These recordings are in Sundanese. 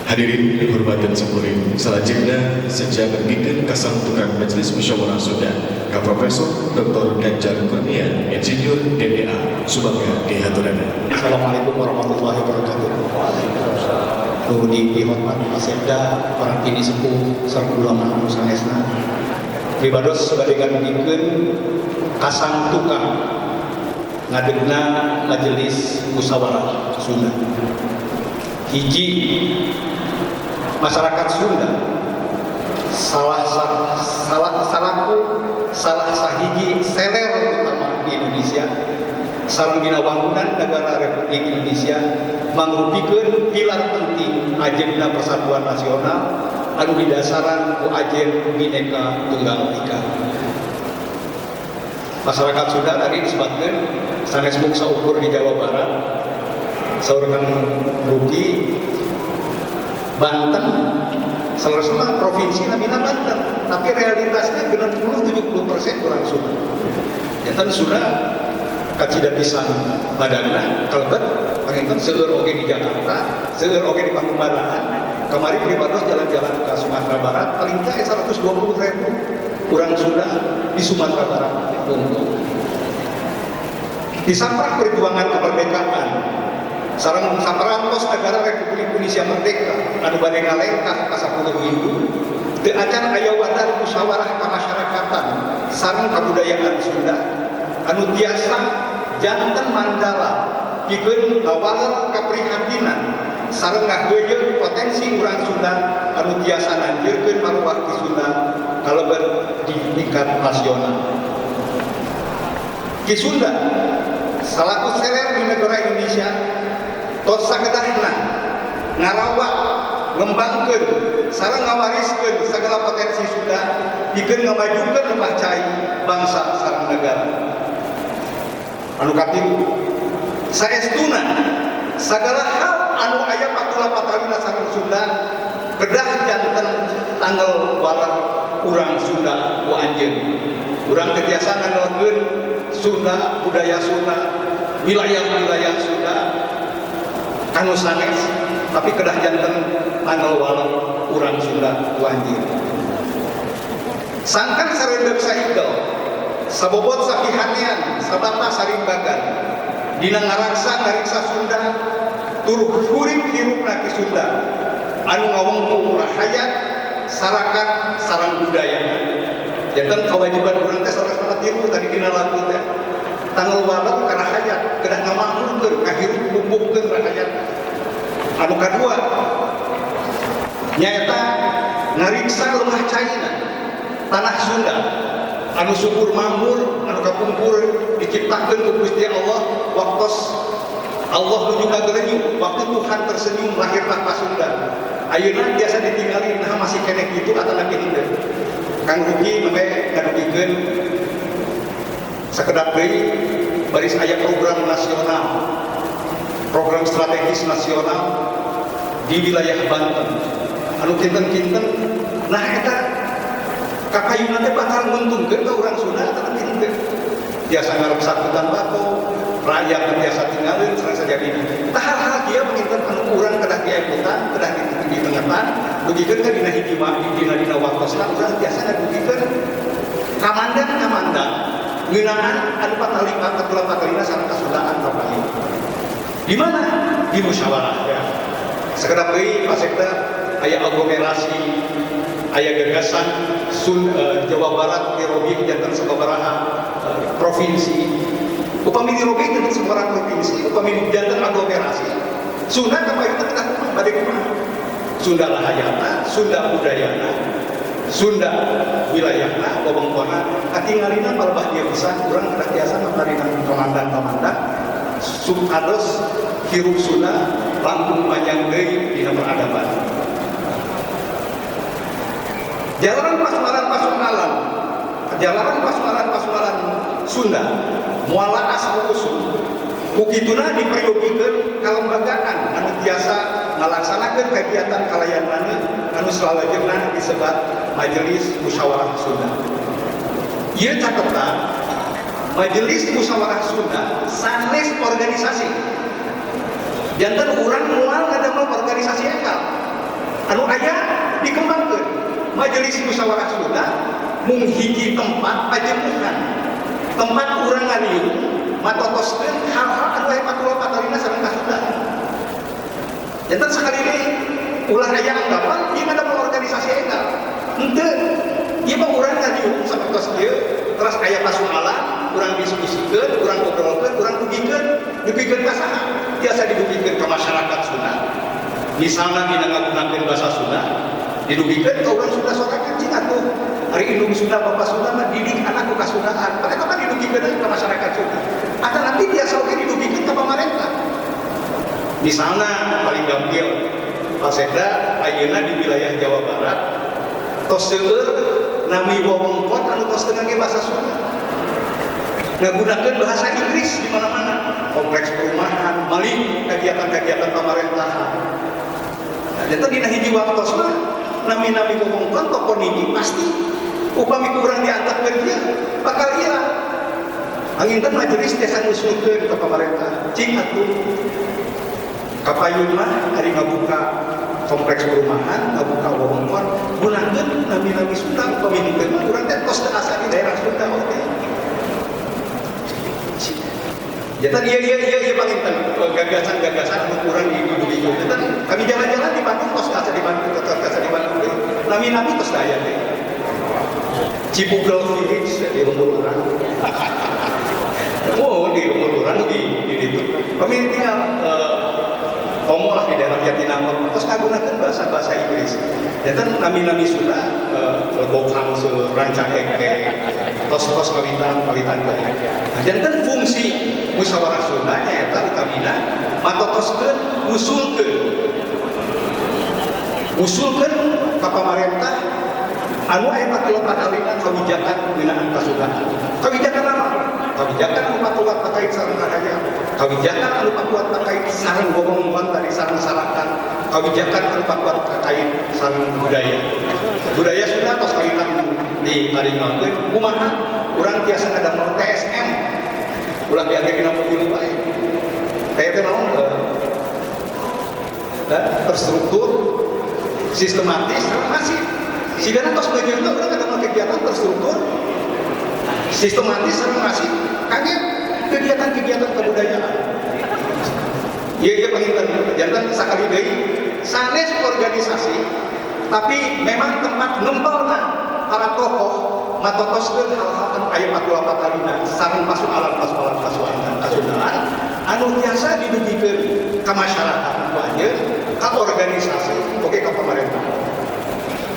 Hadirin dihormatin simkuring, salajengna seja ngadugikeun kasangtukan Majelis Musyawarah Sunda ka Profesor Dr. Ganjar Kurnia, Insinyur DDA, sumangga dihaturanan. Assalamualaikum warahmatullahi wabarakatuh. Nu dihormat Pak Sekda, para pinisepuh, sareng ulama anu sanesna. Pribados bade ngadugikeun kasangtukan ngadegna Majelis Musyawarah Sunda. Hiji, masyarakat Sunda salah salaku salah sahiji seler utama di Indonesia sareng dina wangunan negara Republik Indonesia mangrupikeun pilar penting agenda persatuan nasional anu didasaran ku ajen Bhinneka Tunggal Ika. Masyarakat Sunda tadi disebutkan sanes mung saukur di Jawa Barat, saur Kang Ruki Banten, seharusnya provinsi namina Banten, tapi realitasnya 60-70% kurang Sunda. Janten Sunda kacida pisan badanna kalebet panginten seueur oge di Jakarta, seueur oge di Pangumbahan. Kamari pribados jalan-jalan ke Sumatera Barat, paling teu 120 ribu urang Sunda di Sumatera Barat. Di saprak perjuangan kemerdekaan sareng saparantos negara Republik Indonesia merdeka anu bade ngalengkah ka 10 windu, teu acan aya wadah musyawarah kamasyarakatan sareng kabudayaan Sunda anu tiasa janten mandala pikeun ngawaler kaprihatinan sareng ngaheuyeun potensi urang Sunda anu tiasa nanjeurkeun maruah di Sunda kalebet di tingkat nasional. Ki Sunda salaku seler di negara Indonesia tos sakedahna ngarawat, ngembangkeun sareng ngawariskeun segala potensi Sunda pikeun ngamajukeun lemah cai bangsa sareng negara. Anu katilu, saestuna segala hal anu aya patula patalina sareng Sunda kedah janten tanggal waler urang Sunda ku anjeun. Urang teu tiasa ngandelkeun Sunda, budaya Sunda, wilayah-wilayah Sunda kanu sanes, tapi kedah janten tanggal waler urang Sunda ku anjeun. Sangkan sareundeup saigel, sabobot sapihanean, sabata sarimbagan dina ngaraksa ngariksa Sunda tur hurip hirupna Ki Sunda anu ngawengku rahayat, sarakat sareng budaya. Janten kewajiban urang teh salah tilu tadi dina lagu teh, tanggal waler ka rahayat, kedah ngamakmurkeun, ngahirup lumpuhkeun rahayat. Anu kadua nyaeta ngariksa lemah caina tanah Sunda anu subur makmur anu kapungkur diciptakeun ku Gusti Allah. Waktos Allah nuju ngagerenyu, waktu Tuhan tersenyum, lahirlah Pasundan. Ayeuna biasa ditinggali, nah masih keneh kitu atanapi henteu? Kang Ruki nembe ngadugikeun, sakedap deui baris aya program nasional, program strategis nasional di wilayah Banten anu kinten-kinten, nah eta kapayunna teh bakal nguntungkeun ka urang Sunda atanapi henteu? Biasa ngareksa hutan bako, rakyat biasa tinggalin serasa jadi ini. Tah, hal-hal kieu panginten anu urang kedah diemutan, kedah ditengetan, dugikeun ka dina hiji dina dina waktosna urang biasa ngadugikeun kamandan-kamandan ngeunaan anu patali patula patalina sareng kasundaan kapayun. Di mana? Di musyawarah ya. Sakedap deui Pak Sekda aya aglomerasi, aya gagasan Jawa Barat dirobih janten sababaraha provinsi. Upami dirobih janten sababaraha provinsi, upami janten aglomerasi, Sunda kapayun teh kedah kumaha, bade kumaha? Sunda rahayatna, Sunda budayana, Sunda wilayahna, wewengkonna katingalina palebah dieu pisan. Urang kedah tiasa ngaparina komandan-komandan supados hirup Sunda langkung panjang deui dina peradaban. Jalanan pasualan-pasualan Sunda moal laas usum. Ku kituna diperyogikeun kalembagaan anu tiasa ngalaksanakeun kegiatan kalayanana anu salalajengna disebat Majelis Musyawarah Sunda. Ieu catetan, Majelis Musyawarah Sunda sanes organisasi. Janten urang moal ngadamel organisasi ekal. Anu aya dikembangkeun. Majelis Musyawarah Sunda mung hiji tempat pajemuhan. Tempat urang ngaliung matotoskeun hal-hal anu aya patula patalina sareng Kasundaan. Janten sakali deui ulah aya anggapan ieu mah damel organisasi enggal. Henteu. Ieu mah urang ngaliung sapertos ieu, teras aya pasualan, urang diskusikeun, urang obrolkeun, urang dugikeun, dugikeun ka saha? Tiasa didugikeun ka masyarakat Sunda. Misalna dina ngagunakeun bahasa Sunda, didugikeun ka urang Sunda sorangan, cing atuh ari indung Sunda bapa Sunda mah didik anak ku kasundaan. Padahal kapan didugikeun ka masyarakat Sunda? Atau nanti biasa oge didugikeun ka pamarentah. Misalna paling gampil, Pak Sekda ayeuna di wilayah Jawa Barat tos seueur nami wewengkon anu tos teu ngangge bahasa Sunda. Ngagunakeun bahasa Inggris di mana-mana, kompleks perumahan, malih kegiatan-kegiatan pemerintahan. Nah, janten dina hiji waktos mah nami-nami wewengkon toponimi pasti upami kurang diantepkeun ieu bakal hilang. Anginten majelis tiasa ngusulkeun ka pamarentah, cing atuh kapayun mah ari ngabuka kompleks perumahan, ngabuka wewengkon, gunakeun nami-nami Sunda, upami henteu mah urang teh tos teu asa di daerah Sunda oge. Janten ieu panginten gagasan-gagasan anu kurang didugikeun. Janten kami jalan-jalan di Bandung tos asa di Bandung, tos asa di Bandung deui. Nami-nami tos aya deui. Cibugel Village di lembur urang. Oh, di lembur urang di ditu. Kami tinggal komo lah di daerah Jatinangor, terus ngagunakeun bahasa-bahasa Inggris. Janten nami-nami Sunda lebokang Rancaekek, tos-tos kawitan-kawitan teh. Nah, janten fungsi musyawarah Sunda nyaeta utamina matotoskeun, ngusulkeun. Ngusulkeun ka pamarentah anu aya patula patalina kawijakan ngeunaan kasundaan. Kawijakan apa? Kawijakan anu patulat terkait sareng rahayat, kawijakan anu patulat terkait sareng wewengkon tadi sareng sarakan, kawijakan anu patulat terkait sareng budaya. Budaya Sunda tos kawitan di taringalkeun kumaha urang tiasa ngadamel TSM ulah diangge dina pemilu bae. Teh teh naon? Terstruktur, sistematis, masif. Sigana tos beujeuna urang ngadamel kegiatan terstruktur, sistematis sareng masif kangge kegiatan-kegiatan kebudayaan. Ieu ieu panginten janten sakali deui sanes organisasi tapi memang tempat ngempelna para tokoh matotoskeun hal-hal anu aya patula patalina sareng pasualan-pasualan kasuaan kasundaan anu tiasa didugikeun ka masyarakat ku anjeun, ka organisasi oge ka pamarentah.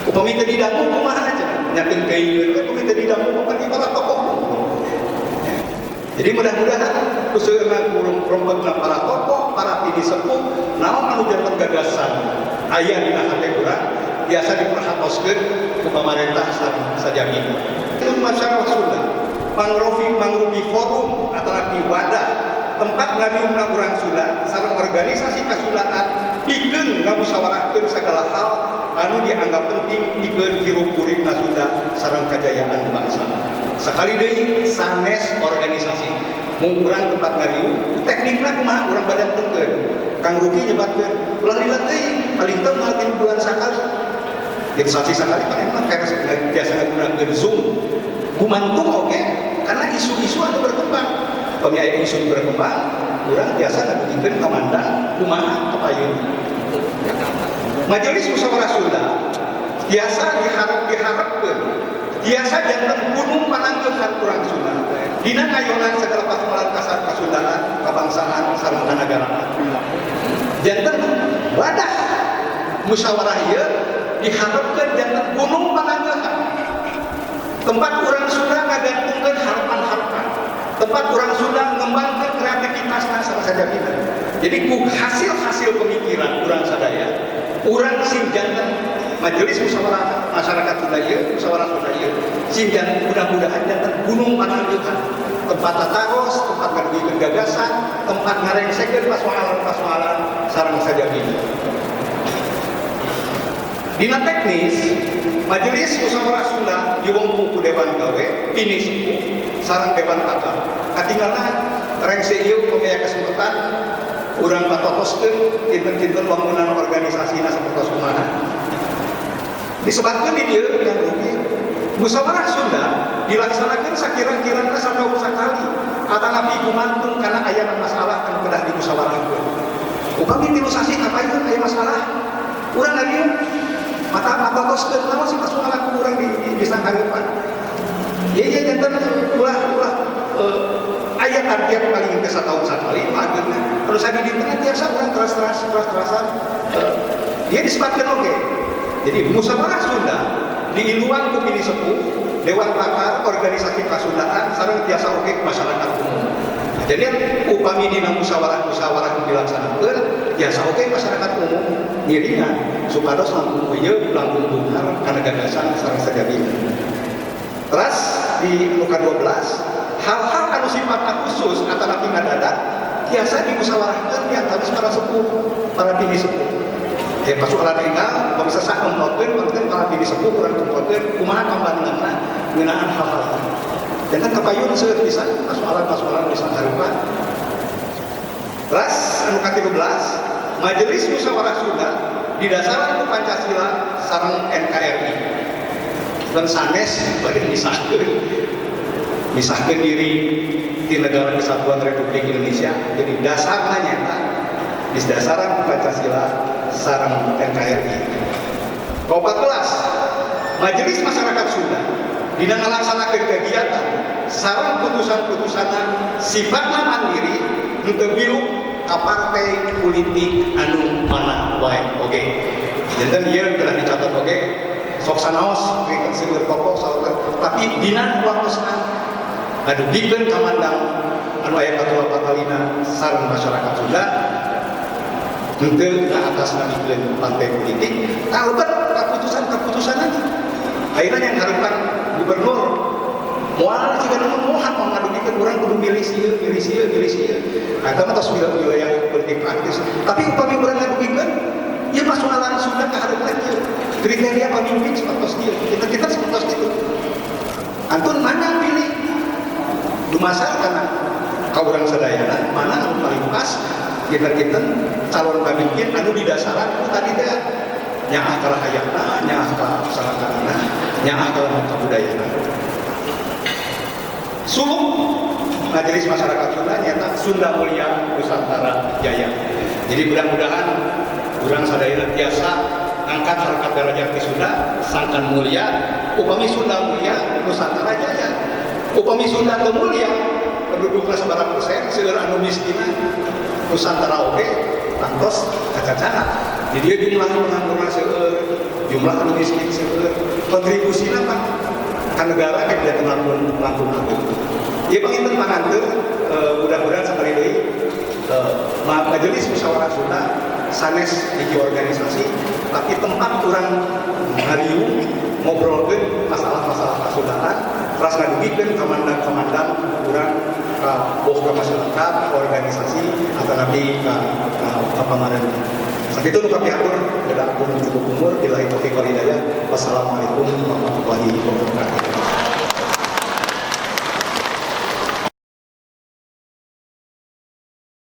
Upami teu didangu kumaha cenah? Nyakeun keuyeun we upami teu didangu mah para tokoh. Jadi mudah-mudahan kuseurna rompegna para tokoh, para pini sepuh, naon anu janten gagasan aya dina hate urang biasa diperhatoskeun ku pamarentah sajamina. Itu masyarakat Sunda, mangrovi mangrupi forum atanapi wadah tempat ngariungna urang Sunda sareng organisasi kasundaan pikeun ngamusyawarahkeun segala hal anu dianggap penting pikeun hirup uripna Sunda sareng kajayaan bangsa. Sekali deui sanes organisasi mung urang tempat ngariung teknikna kumaha urang badantengkeun. Kang Ruki nyebatkeun ulah lila teuing paling teu moal 3 bulan sakali. Jadi sasi sakali paling mah biasa ngagunakeun Zoom. Gumantung oge karena isu-isu anu berkembang. Pami aya isu berkembang, urang biasa ngadugikeun komandan kumaha kapayun. Majelis Musyawarah Sunda biasa diharap-diharapkeun biasa janten gunung panangkeuhan urang Sunda dina ngayonan segala pasualan kasar kasundaan, kabangsaan sareng kanagaraan. Janten wadah musyawarah ieu diharapkeun janten gunung panangkeuhan. Tempat urang Sunda ngagantungkeun harapan-harapan. Tempat urang Sunda ngembangkeun kreativitasna sareng sajabina. Jadi ku hasil-hasil pemikiran urang sadaya, urang sing janten Majelis Musyawarah Masyarakat Sunda ieu, Musyawarah Sunda ieu, sing janten mudah-mudahan janten gunung panangkeuhan. Tempat tataros, tempat ngadugikeun gagasan, tempat ngarengsekeun pasoalan-pasoalan sareng sajabina. Dina teknis, Majelis Musyawarah Sunda diwengku ku Dewan Gawe, pini sepuh, sareng Dewan Pakar. Katinggalna rengse ieu upami aya kesempatan Urang patotoskeun kinten-kinten bangunan organisasina sapertos kumaha. Disebutkeun di dieu yang rugi. Musyawarah Sunda dilaksanakan sakirang-kirangna sataun sakali atanapi gumantung kana ayana masalah anu kedah dimusyawarahkeun. Upami 3 sasih kapayun aya masalah, urang ngariung mata matotoskeun naon sih persoalan urang di sanghareupan. Ieu ieu janten ulah aya target paling teu sataun sakali ageungna. Kalau saya di dinten biasa urang keras-kerasan dia disebutkeun oge. Jadi musyawarah Sunda diiluan ku pinisepuh, dewan pakar, organisasi kasundaan sareng tiasa oge masyarakat umum. Nah, jadi upami dina musyawarah-musyawarah dilaksanakeun tiasa oge masyarakat umum ngiringan supados langkung ieu langkung beunghar kana gagasan sareng sajabina. Terus di nu ka-12 hal-hal anu sifatna khusus atanapi ngadadak tiasa dimusyawarahkeun di antara para sepuh, para pinisepuh. Pasukan enggal, bangsa sak ngomongkeun, konten para pinisepuh kurang kumpulkeun, kumaha pambangunanna ngeunaan hal-hal. Dan kan kapayun seueur pisan persoalan-persoalan bisa harupa. Terus anu ka-13, Majelis Musyawarah Sunda didasaran ku Pancasila sareng NKRI. Dan sanes bade misahkeun diri di Negara Kesatuan Republik Indonesia. Jadi dasarna nyata didasaran ku Pancasila sareng NKRI. Ke-14, Majelis Masyarakat Sunda dina ngalaksanakeun kegiatan sareng putusan-putusanna sifatna mandiri henteu milu ka partai politik anu mana wae oge. Janten ieu telah dicatat oge sok sanaos seueur tokoh saur tapi dina waktosna ngadugikeun kamandang anu aya katua patalina sareng masyarakat Sunda henteu ka atasnamikeun partai politik kalebet keputusan-keputusan aja. Akhirnya yang hareupan gubernur moal jika nu moal mau ngadugikeun urang kudu milih sieun, milih sieun, milih sieun. Nah, eta mah tos wilayah politik praktis. Tapi upami urang ngadugikeun ieu persoalan Sunda ka hareupan ieu. Kriteria pemimpin seperti kieu. Kita seperti itu. Antun mana pilih? Dumasar kana ka urang sadayana mana anu paling pas kinten-kinten calon pemimpin anu didasaran ku tadi teh nyaah ka rahayana, nyaah ka salakanana, nyaah ka kabudayana. Suluk Majelis Masyarakat Sunda nyata Sunda Mulia Nusantara Jaya. Jadi mudah-mudahan urang sadayana tiasa angkat harkat derajat di Sunda sangkan mulia, upami Sunda mulia Nusantara Jaya. Upami Sunda teu mulia pendudukna sabaraha persen seueur anu miskinna Nusantara oge tangtos kacacana. Jadi dia jumlah pengangguran seueur, jumlah anu miskin seueur, kontribusina kan ka negara kan dia langkung langkung agung. Ieu panginten panganteur, mudah-mudahan sakali deui Majelis Musyawarah Sunda sanes hiji organisasi tapi tempat urang ngariung ngobrolkeun masalah-masalah kasundaan teras ngadugikeun kamandang-kamandang urang ka boh ka masyarakat, ka organisasi atanapi ka pamarentah. Sakitu nu kapihatur, beda ampun cukup umur, billahi taufiq wal hidayah. Wassalamualaikum warahmatullahi wabarakatuh.